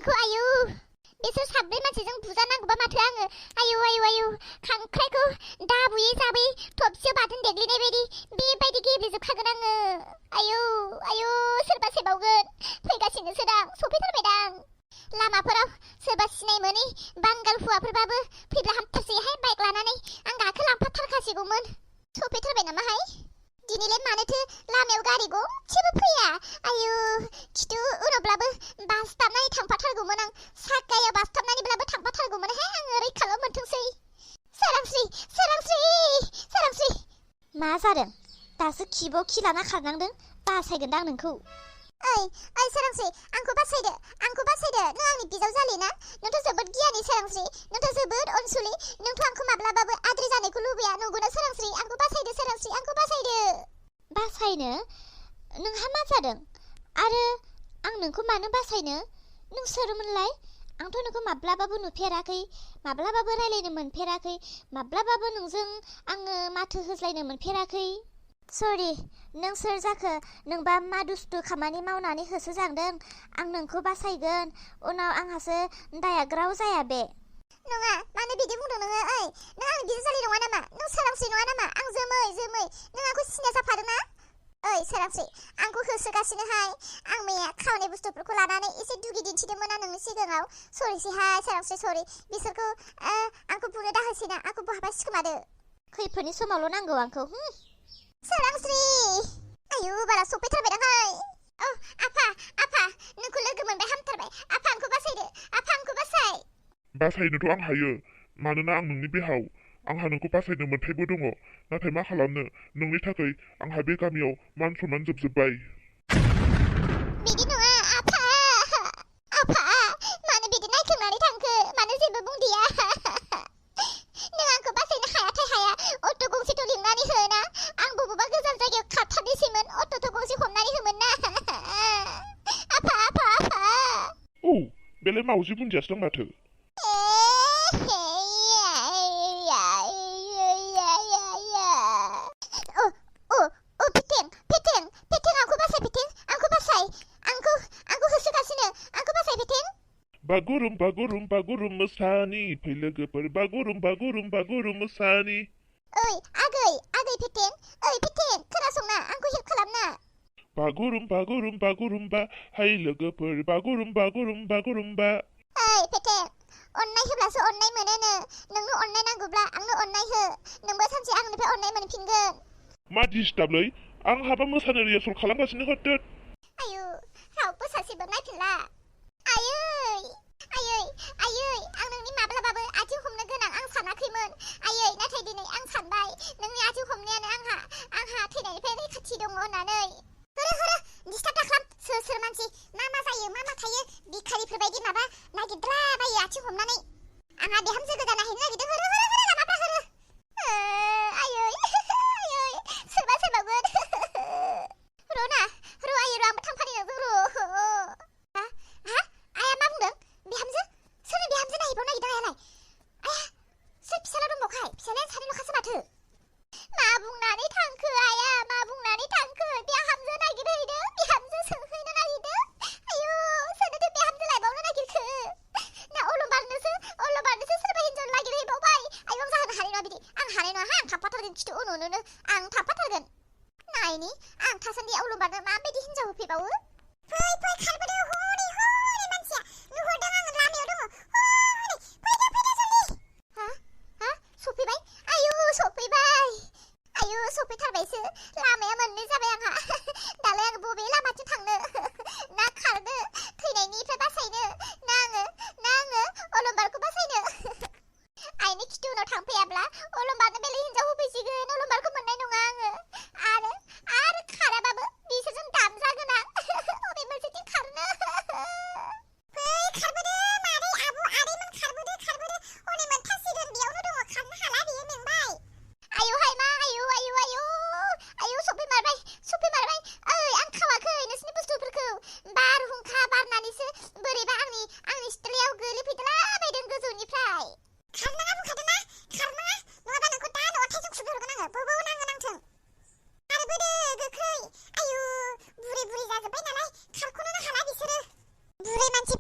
आंखौ आयु बिसोर साब्रै मानसिजों बुजानांगौबा माथो आङो आयु आयु आयु खांख्राइखौ दाबुयै जाबै थबसियाव बाथोन देग्लिनाय बायदि बेबायदि गेब्लेजोबखागोन आङो आयु आयु सोरबा सेबावगोन फैगासिनोसोदां सफैथारबायदां लामाफोराव सोरबा सिनाय मोनै बांगाल हौवाफोरबाबो फैब्ला हामथारसैहाय बाइक लानानै आं गाखोलांफाथारखासिगौमोन सफैथारबाय नामाहाय दिनैलाय मानोथो लामायाव गारि गंसेबो फैया आयु खिथु उनावब्लाबो बासथाबनानै थांफाथारगौमोन आं साखायाव बासथाबनानैब्लाबो थांफाथारगौमोनहाय आङो रैखाल' मोनथोंसै सोरांस्रि सोरांस्रि सोरांस्रि मा जादों दासो खिबाव खि लाना खारनांदों बासायगोनदां नोंखौ ओइ सोरांस्रि आंखौ बासायदो नों आंनि बिजावजालि ना नोंथ' जोबोद गियानि सोरांस्रि नोंथ' जोबोद अनसुलि नोंथ' आंखौ माब्लाबाबो आद्रि जानायखौ लुबैया नंगौना सोरांस्रि आंखौ बासायदो सोरांस्रि आंखौ बासायदो बासायनो नोंहा मा जादों आरो आं नोंखौ मानो बासायनो नों सोरमोनलाय आंथ' नोंखौ माब्लाबाबो नुफेराखै माब्लाबाबो रायलायनो मोनफेराखै माब्लाबाबो नोंजों आङो माथो होज्लायनो मोनफेराखै सरि नों सोर जाखो नोंबा मा दुस्थु खामानि मावनानै होसोजांदों आं नोंखौ बासायगोन उनाव आंहासो दायाग्राव जाया बे नङा मानो बिदि बुंदों नोङो ओइ नों आंनि बिजावजालि नङा नामा नों सोरांस्रि नङा नामा आं जोमै नों आंखौ सिनाय जाफादोंना ओइ सोरांस्रि आंखौ होसोगासिनोहाय आं मैया खावनाय बुस्थुफोरखौ लानानै एसे दुगि दिन्थिदोंमोन आं नोंनि सिगाङाव सरिसैहाय सोरांस्रि सरि बिसोरखौ आंखौ बुनो दाहोसैना आंखौ बहाबा सिखोमादो खैफोदनि समावल' नांगौ आंखौ सोरांस्रि आयु बारा सफैथारबायदांहाय औ आफा नोंखौ लोगो मोनबाय हामथारबाय आफा आंखौ बासायदो आफा आंखौ बासायनोथ' आं हायो मानोना आं नोंनि बिहाव आंहा नोंखौ बासायनो मोन्थायबो दङ नाथाय मा खालामनो नोंनि थाखाय आंहा बे गामियाव मान सनमान जोबजोब्बाय बिदि नङा आफा मानो बिदि नायखांनानै थांखो मानो जेबो बुंदिया नों आंखौ बासायनो हायाथाय हाया अट' गंसेथ' लिंनानै होना आं बबेबा गोजान जायगायाव खारथारनोसैमोन अट'थ' गंसे हमनानै होमोन ना आफा औ बेलाय मावजि बुन्दियासो दं माथो बागुरुम मोसानि फै लोगोफोर बागुरुम मोसानि ओइ आगै फेथें खोनासंना आंखौ हेल्प खालामना बागुरुम्बा हाय लोगोफोर बागुरुम्बा ओइ फेथें अननाय होब्लासो अननाय मोनोनो नोंनो अननाय नांगौब्ला आंनो अननाय हो नोंबो सानसे आंनिफ्राय अननाय मोनफिनगोन मा डिस्टार्बलै आं हाबा मोसानो रिहार्सेल खालामगासिनो हरदो आयु रावबो सासेबो नायफिनला आयै आं नोंनि माब्लाबाबो आथिं हमनो गोनां आं सानाखैमोन आयै नाथाय दिनै आं सानबाय नोंनि आथिं हमनायानो आंहा थैनायनिफ्राय रैखाथि दङ होननानै होरो डिस्टार्ब दाखालाम सोर मानसि मा जायो मा थायो बिखारिफोरबायदि माबा नागिरद्राबायो आथिं हमनानै आंहा बिहामजो गोदान नाहैनो नागिरदों होरो लामाफ्रा होरो आयै सोरबा सोरबागोन र' आयै आंबो थांफानि नोंजों आया मा बुंदों बिहामजो सोरनि बिहामजो नाहैबाव नागिरदों आयालाय आया सोर फिसाला दंबावखाय फिसालायानो सानैल'खासो माथो मा बुंनानै थांखो आया मा बुंनानै थांखो बिहामजो नागिरहैदों बिहामजो सोंहैनो नागिरदों आयु सोरनोथो बिहामजो लायबावनो नागिरखो ना अलंबारनोसो सोरबा हिन्जाव नागिरहैबावबाय आयु आं जाहोनो हानाय नङा बिदि आं हानाय नङा आं थांफाथारगोन खिथु उन आं थांफाथारगोन नायनि आं थासान्दि अलंबारनो माबायदि हिन्जाव होफैबावो फै खारबोदो हरै मानसिया नुहरदों आङो लामायाव दङ हरै फैदो जल्दि सफैबाय आयु सफैथारबायसो लामाया मोननै जाबाय आंहा दालाय आं बबे लामाथिं थांनो ना खारनो थैनायनिफ्राय बासायनो ना आङो अलंबारखौ बासायनो आइनि खिथु उनाव थांफैयाब्ला अलंबारनो बेलेग हिन्जाव होफैसिगोन अलंबारखौ मोननाय नङा आङो आरो खाराबाबो बिसोरजों दामजागोन आं अबे मोनसेथिं खारनो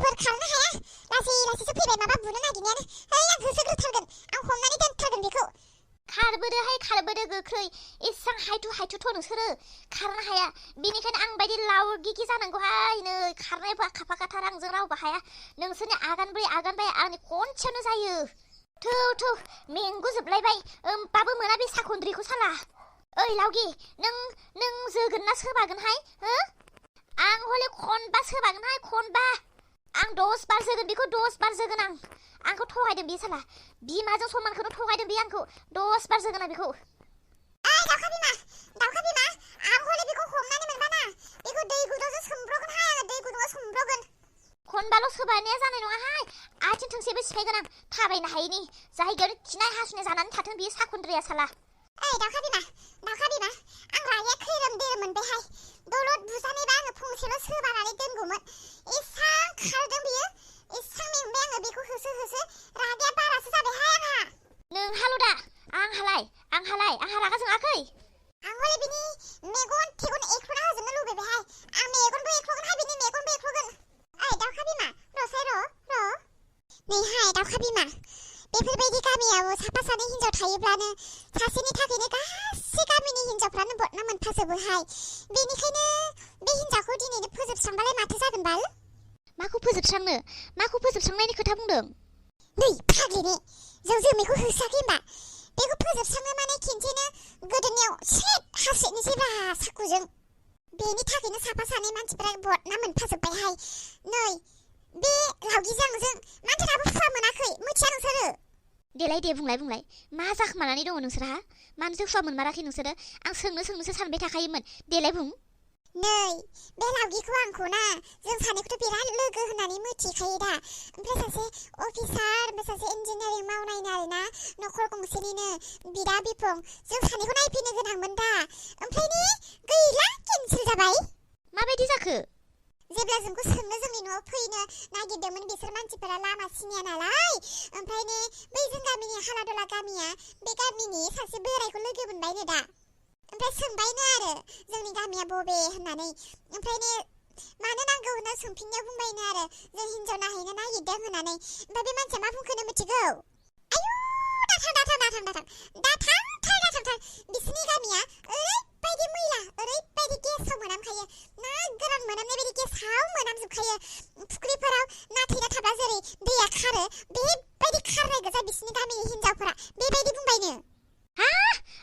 लोगोफोर खारनो हाया लासै लासैसो फैबाय माबा बुनो नागिरनायानो ओइ आं होसोग्रोथारगोन आं हमनानै दोनथारगोन बेखौ खारबोदो गोख्रै एसां हायथु नोंसोरो खारनो हाया बेनिखायनो आं बायदि लावगिगि जानांगौहाय नै खारनायबो आखा फाखाथार आंजों रावबो हाया नोंसोरनि आगानब्रै आगानबा आंनि खनसेयावनो जायो थौ मेंगुजोबलायबाय बाबो मोना बे साखन्द्रिखौ साला ओइ लावगि नों जोगोन ना सोबागोनहाय हो आं हले खनबा सोबागोनहाय खनबा आं 10 बार जोगोन बेखौ 10 बार जोगोन आंखौ थगायदों बे साला बिमाजों समानखौनो थगायदों बे आंखौ 10 बार जोगोन आं बेखौ ओइ दाउखा बिमा आं हले बेखौ हमनानै मोनबाना बेखौ दै गुदुंजों सोमब्रगोनहाय आङो दै गुदुंआव सोमब्रगोन खनबाल' सोबानाया जानाय नङाहाय आथिं थोंसेबो सिफायगोन आं थाबायनो हायैनि जायगायावनो खिनाय हासुनाय जानानै थाथों बियो साखन्द्रिया साला ओइ दाउखा बिमा आं रागाया खैरोम दैरोम मोनबायहाय दलद बुजानायबा आङो फंसेल' सोबानानै दोनगौमोन एसां खारदों बियो एसां मेंबाय आङो बेखौ होसो रागाया बारासो जाबायहाय आंहा नोंहाल' दा आंहा रागा जोङाखै आं हले बिनि मेगन थेगन एख्ल'ना होजोबनो लुबैबायहाय आं मेगनबो एख्ल'गोनहाय बिनि मेगनबो एख्ल'गोन ओइ दाउखा बिमा नैहाय दाउखा बिमा बेफोरबायदि गामियाव साफा सानै हिन्जाव थायोब्लानो सासेनि थाखायनो गासै गामिनि हिन्जावफ्रानो बदना मोनफाजोबोहाय बेनिखायनो बे हिन्जावखौ दिनैनो फोजोबस्रांबालाय माथो जागोन बाल माखौ फोजोबस्रांनायनि खोथा बुंदों नै फाग्लिनि जों जोमैखौ होसाखै होमबा बेखौ फोजोबस्रांनो माने खिनसेनो गोदोनियाव स्लेट हासिनोसैब्रा साखुजों बेनि थाखायनो साफा सानै मानसिफोरा बदना मोनफाजोब्बायहाय नै बे लावगिजों माथो दाबो फुवा मोनाखै मिथिया नोंसोरो देलाय दे बुंलाय मा जाखोमानानै दङ नोंसोरहा मानोथो फुवा मोनमाराखै नोंसोरो आं सोंनोसो सानबाय थाखायोमोन देलाय बुं नै बे लावगिखौ आंखौ ना जों सानैखौथ' बिराद लोगो होननानै मिथिखायो दा ओमफ्राय सासे अफिसार ओमफ्राय सासे इन्जिनियारिं मावनायनो आरोना न'खर गंसेनिनो बिदा बिफं जों सानैखौ नायफैनो गोनांमोन दा ओमफ्राय ने गैला केन्सेल जाबाय माबायदि जाखो जेब्ला जोंखौ सोंनो जोंनि न'आव फैनो नागिरदोंमोन बिसोर मानसिफोरा लामा सिनिया नालाय ओमफ्राय ने बै जों गामिनि हालादला गामिया बे गामिनि सासे बोरायखौ लोगो मोनबायनो दा ओमफ्राय सोंबायनो आरो जोंनि गामिया बबे होननानै ओमफ्राय ने मानो नांगौ होनना सोंफिननायाव बुंबायनो आरो जों हिन्जाव नायहैनो नागिरदों होननानै ओमफ्राय बे मानसिया मा बुंखोनो मिथिगौ आयु दाथां बिसोरनि गामिया ओरैबायदि मैला ओरैबायदि गेसाव मोनामखायो ना गोरान मोनामनाय बायदि गेसाव मोनामजोबखायो फुख्रिफोराव ना थैना थाब्ला जेरै दैया खारो बेबायदि खारनाय गोजा बिसोरनि गामिनि हिन्जावफोरा बेबायदि बुंबायनो हा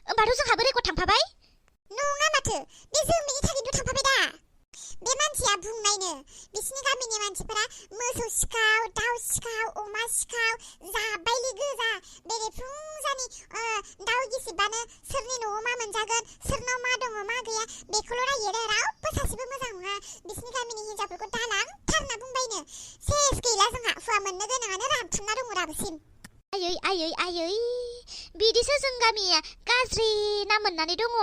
होमबाथ' जोंहाबो रेकर्ड थांफाबाय नङा माथो बे जोंनि थाखायनो थांफाबाय दा बे मानसिया बुंनायनो बिसोरनि गामिनि मानसिफोरा मोसौ सिखाव दाउ सिखाव अमा सिखाव जाबायलि गोजा बेरे फुंजानि दाउ गिसिबानो सोरनि न'आव मा मोनजागोन सोरनाव मा दङ मा गैया बेखौल' नागिरो रावबो सासेबो मोजां नङा बिसोरनि गामिनि हिन्जावफोरखौ दालांथारना बुंबायनो सेस गैला जोंहा हुवा मोननो गोनाङानो रानथाबना दङ दाबोसिम आयै बिदिसो जों गामिया गाज्रि नाम मोननानै दङ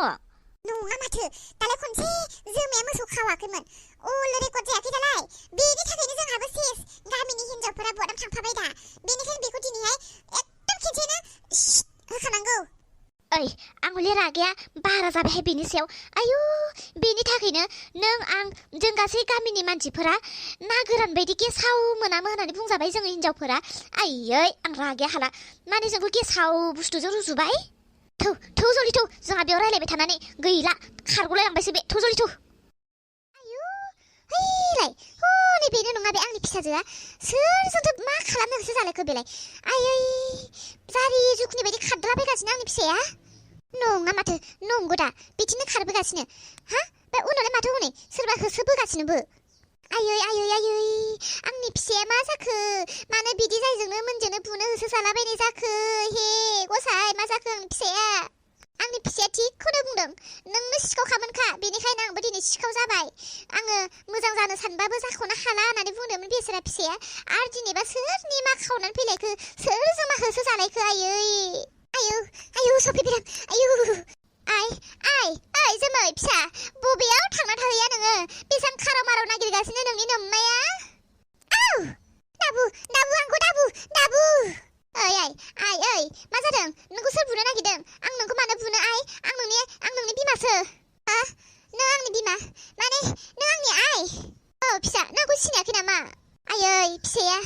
नङा माथो दालाय खनसे जोमाया मोसौ खावाखैमोन अल रेकर्ड जायाखै दालाय बेनि थाखायनो जोंहाबो सेस गामिनि हिन्जावफोरा बदनाम थांफाबाय दा बेनिखायनो बेखौ दिनैहाय एकदम खनसेनो होखानांगौ ओइ आं हले रागाया बारा जाबायहाय बेनि सायाव आयु बेनि थाखायनो नों आं जों गासै गामिनि मानसिफोरा ना गोरान बायदि गेसाव मोनामो होननानै बुंजाबाय जोङो हिन्जावफोरा आयै आं रागाया हाला माने जोंखौ गेसाव बुस्थुजों रुजुबाय थौ जलि थौ जोंहा बेयाव रायलायबाय थानानै गैला खारग'लायलांबायसो बे थौ जलि थौ आयु हैलाय हनै बेनो नङा बे आंनि फिसाजोआ सोरजोंथो मा खालामनो गोसो जालायखो बेलाय आयै जारि जुखुनि बायदि खारदलाबायगासिनो आंनि फिसाया नङा माथो नंगौ दा बिदिनो खारबोगासिनो हा बे उनावलाय माथो हनै सोरबा होसोबोगासिनोबो आयै आंनि फिसाया मा जाखो मानो बिदि जायजोंनो मोनजोंनो बुनो होसोजालाबायनाय जाखो हे गसाय मा जाखो आंनि फिसाया थिगखौनो बुंदों नोंनो सिखावखामोनखा बेनिखायनो आंबो दिनै सिखाव जाबाय आङो मोजां जानो सानबाबो जाख'नो हाला होननानै बुंदोंमोन बेसोरा फिसाया आरो दिनैबा सोरनि मा खावनानै फैलायखो सोरजों मा होसोजालायखो आयौ सफैबाय आयौ आइ जोमै फिसा बबेयाव थांना थाहैया नोङो बेसां खाराव माराव नागिरगासिनो नोंनि नोम्माया आउ दाबु ओइ मा जादों नोंखौ सोर बुनो नागिरदों आं नोंखौ मानो बुनो आइ आं नोंनि बिमासो नों आंनि बिमा माने नों आंनि आइ फिसा नों आंखौ सिनायाखै नामा आयै फिसाया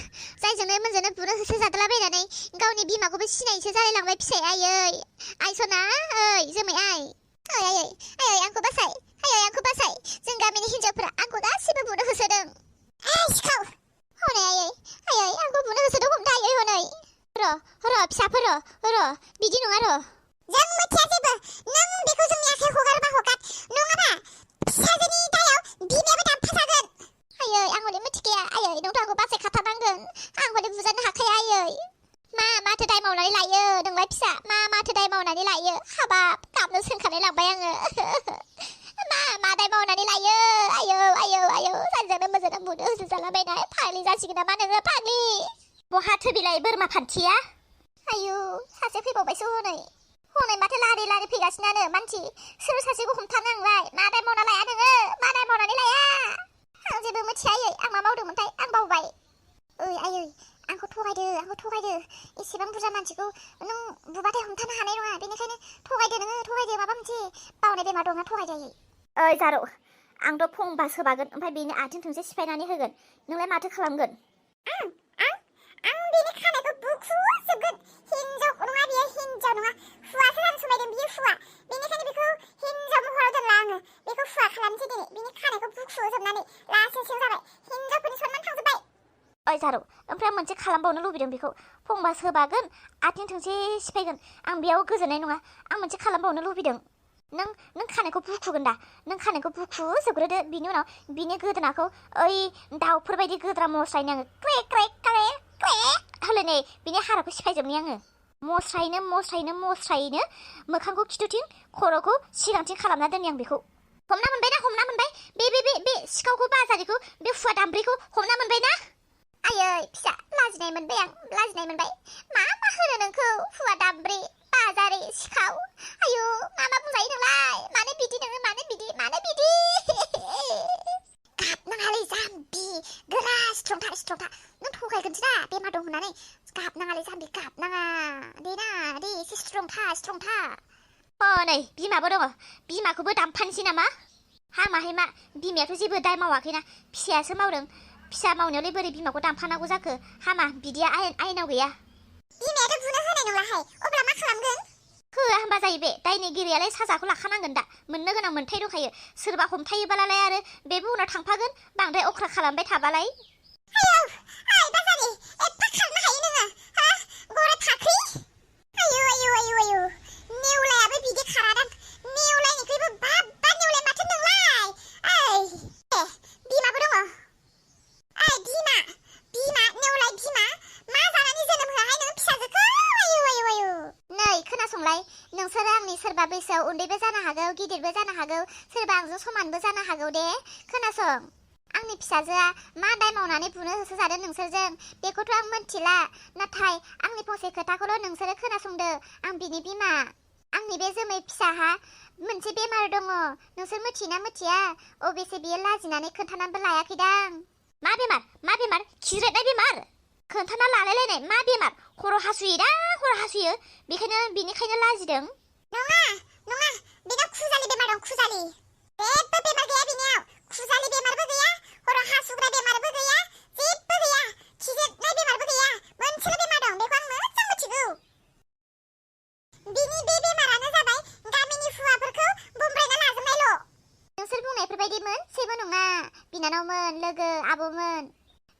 जायजोंनो मोनजोंनो बुनो होसो जादलाबायनानै गावनि बिमाखौबो सिनायसो जालायलांबाय फिसाया आयै सना ओइ जोमै आइ आयै आंखौ बासाय आंखौ बासाय जों गामिनि हिन्जावफोरा आंखौ गासिबो बुनो होसोदों सिखाव हनै आयै आंखौ बुनो होसोदों हमथा आयै हनै र' फिसाफोर र' बिदि नङा र' जों मिथिया जेबो नों बेखौ जोंनि आखायाव हगारबा हगार नङाबा फिसाजोनि दायाव बिमायाबो दानफा जागोन आयै आं हले मिथिखाया आयै नोंथ' आंखौ बासायखाथारनांगोन आं हले बुजानो हाखाया आयै माथो दाय मावनानै लायो नोंलाय फिसा माथो दाय मावनानै लायो हाबाब गाबनो सोंखानाय लांबाय आङो मा दाय मावनानै लायो आयौ सानजोंनो मोजां बुनो होसो जालाबायनाय फाग्लि जासिगोन नामा नोङो फाग्लि बहाथो बिलाय बोरमा फान्थिया आयौ सासे फैबावबायसो हनै माथो लारि फैगासिनो मानसि सोर सासेखौ हमथानो आंलाय मा दाय मावना लाया नोङो मा दाय मावनानै लाया आं जेबो मिथिया आयै आं मा मावदोंमोनथाय आं बावबाय आयै आंखौ थगायदो एसेबां बुरजा मानसिखौ नों बुबाथाय हमथानो हानाय नङा बेनिखायनो थगायदो माबा मोनसे बावनाय बेमार दंना थगायजायो ओइ जारौ आंथ' फंबा सोबागोन ओमफ्राय बेनि आथिं थोंसे सिफायनानै होगोन नोंलाय माथो खालामगोन आं बेनि खानायखौ बुखुजोबगोन हिन्जाव नङा बियो हिन्जाव नङा हुवासो जानो समायदों बियो हुवा बेनिखायनो बेखौ हिन्जाव महराव दोनला आङो बेखौ हुवा खालामसै दिनै बिनि खानायखौ बुखुजोबनानै लासिंसिं जाबाय हिन्जावफोरनि सनमान थांजोब्बाय ओइ जारौ ओमफ्राय आं मोनसे खालामबावनो लुबैदों बेखौ फंबा सोबागोन आथिं थोंसे सिफायगोन आं बेयाव गोजोननाय नङा आं मोनसे खालामबावनो लुबैदों नों खानायखौ बुखुगोन दा नों खानायखौ बुखुजोबग्रोदो बिनि उनाव बिनि गोदोनाखौ ओइ दाउफोरबायदि गोद्रा मस्रायनो आङो क्रेक होलायनाय बिनि हाराखौ सिफायजोबनि आङो मस्रायनो मोखांखौ खिथुथिं खर'खौ सिगांथिं खालामना दोननि आं बेखौ हमना मोनबाय बे सिखावखौ बाजारिखौ बे हुवा दामब्रिखौ हमना मोनबाय ना आयै फिसा लाजिनाय मोनबाय मा होनो नोंखौ हुवा दामब्रि बाजारि सिखाव आयौ मा बुंजायो नोंलाय मानो बिदि गाबनाङालै जाम्बि गोरा स्ट्रंथा नों थगायगोनसो दा बेमार दं होननानै गाबनाङालै जाम्बि गाबनाङा दे एसे स्ट्रंथा नै बिमाबो दङ बिमाखौबो दामफानोसै नामा हामाहाय मा बिमायाथ' जेबो दाय मावाखैना फिसायासो मावदों फिसा मावनायावलाय बोरै बिमाखौ दामफानांगौ जाखो हामा बिदिया आयेनाव गैया बिमायाथ' बुनो होनाय नंलाहाय अब्ला मा खालामगोन होआ होनबा जायो बे दायनिगिरियालाय साजाखौ लाखानांगोन दा मोननो गोनां मोन्थाय दंखायो सोरबा हमथायोबालाय आरो बे उनाव थांफागोन बांद्राय अख्रा खालामबाय थाबालाय आयौ बाजारि एफा खालामनो हायो नोङो हा गरा फाख्रि आयौ नेवलायाबो बिदि खारादां नेवलायनिख्रुइबो बाब्बा नेवलाय माथो नोंलाय बिमाबो दङ बिमा नेवलाय बिमा मा जानानै जोनोम होआहाय नों फिसाजोखौ आयौ नै खोनासंलाय नोंसोरो आंनि सोरबा बैसोआव उन्दैबो जानो हागौ गिदिरबो जानो हागौ सोरबा आंजों समानबो जानो हागौ दे खोनासं आंनि फिसाजोआ मा दाय मावनानै बुनो होसोजादों नोंसोरजों बेखौथ' आं मिथिला नाथाय आंनि फंसे खोथाखौल' नोंसोरो खोनासंदो आं बिनि बिमा आंनि बे जोमै फिसाहा मोनसे बेमार दङ नोंसोर मिथियोना मिथिया अबेसे बियो लाजिनानै खोन्थानानैबो लायाखैदां मा बेमार खिज्रेदनाय बेमार खोन्थाना लालायलायनाय मा बेमार खर' हासुयो बेनिखायनो लाजिदों नङा बेनाव खुजालि बेमार दं खुजालि जेबो बेमार गैया बिनियाव खुजालि बेमारबो गैया खर' हासुग्रा बेमारबो गैया जेबो गैया खिज्रेदनाय बेमारबो गैया मोनसेल' बेमार दं बेखौ आं मोजां मिथिगौ बिनि बे बेमारानो जाबाय गामिनि हुवाफोरखौ बमब्रायना लाजोबनायल' नोंसोर बुंनायफोरबायदि मोनसेबो नङा बिनानावमोन लोगो आब'मोन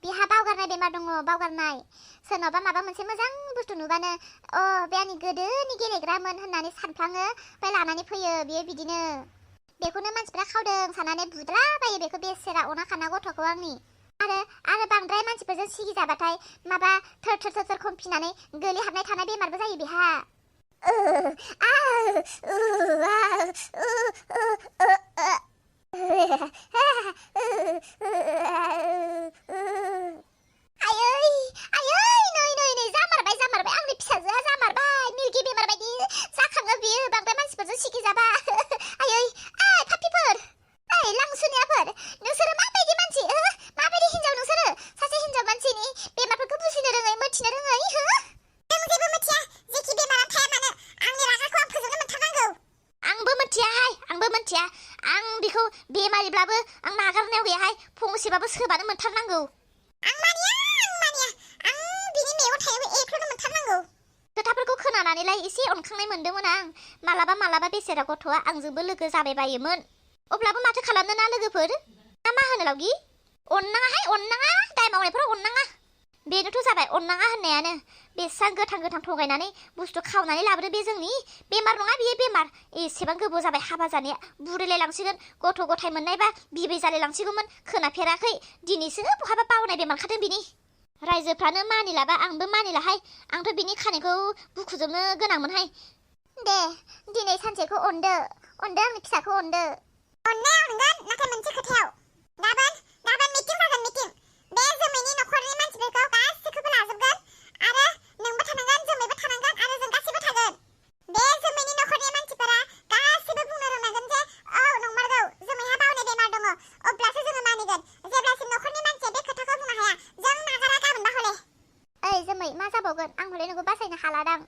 बिहा बावगारनाय बेमार दङ बावगारनाय सोरनावबा माबा मोनसे मोजां बुस्थु नुबानो बे आंनि गोदोनि गेलेग्रामोन होननानै सानफ्लाङो ओमफ्राय लानानै फैयो बियो बिदिनो बेखौनो मानसिफ्रा खावदों साननानै बुद्राबायो बेखौ बेसेरा अना खाना गथ'खौ आंनि आरो बांद्राय मानसिफोरजों सिगि जाबाथाय माबा थोर खमफिनानै गोलैहाबनाय थानाय बेमारबो जायो बेहा नै जामारबाय आंनि फिसाजोआ जामारबाय मिरगि बेमार बायदि जाखाङो बियो बांद्राय मानसिफोरजों सिगिजाबा फापिफोर लांसुनियाफोर नोंसोरो माबायदि मानसि माबायदि हिन्जाव नोंसोरो सासे हिन्जाव मानसिनि बेमारफोरखौ बुजिनो रोङै मिथिनो रोङै जों जेबो मिथिया जेखि बेमारानो थाया मानो आंनि रागाखौ आं फोजोबनो मोनथारनांगौ आंबो मिथिया आं बेखौ बेमारिब्लाबो आं नागारनायाव गैयाहाय फंसेबाबो सोबानो मोनथारनांगौ आं मानिया दायो एसे अनखांनाय मोनदोंमोन आं मालाबा बेसेरा गथ'आ आंजोंबो लोगो जाबाय बायोमोन अब्लाबो माथो खालामनो ना लोगोफोर मा होनो लावगि अननाङाहाय अननाङा दाय मावनायफोराव अननाङा बेनोथ' जाबाय अननाङा होननायानो बेसां गोथां थगायनानै बुस्थु खावनानै लाबोदो बे जोंनि बेमार नङा बियो बेमार एसेबां गोबाव जाबाय हाबा जानाया बुरैलायलांसिगोन गथ' गथाय मोननायबा बिबै जालायलांसिगौमोन खोनाफेराखै दिनैसो बहाबा बावनाय बेमार खादों बिनि रायजोफ्रानो मानिलाबा आंबो मानिलाहाय आंथ' बिनि खानायखौ बुखुजोबनो गोनांमोनहाय दे दिनै सानसेखौ अनदो आंनि फिसाखौ अनदो अननाया अनगोन नाथाय मोनसे खोथायाव गाबोन मिटिं जागोन मिटिं बे जोमैनि नखरनि मानसिफोरखौ गासैखौबो लाजोबगोन आरो नोंबो थानांगोन जोमैबो थानांगोन आरो जों गासैबो थागोन बे जोमैनि नखरनि मानसिफोरा गासैबो बुंनो रोंनांगोन जे औ नंमारगौ जोमैहा बावनाय बेमार दङ अब्लासो जोङो मानिगोन जेब्लासिम नखरनि मानसिया बे खोथाखौ बुंनो हाया जों नागारा गाबोनबा हले ओइ जोमै मा जाबावगोन आं हले नोंखौ बासायनो हालादां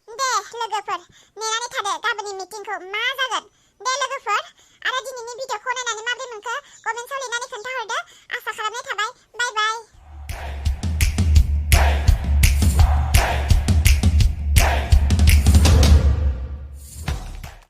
दे लोगोफोर नेनानै थादो गाबोननि मिटिंखौ मा जागोन दे लोगोफोर आरो दिनैनि भिडिअखौ नायनानै माबोरै मोनखो कमेन्टआव लिरनानै खोन्थाहरदो आसा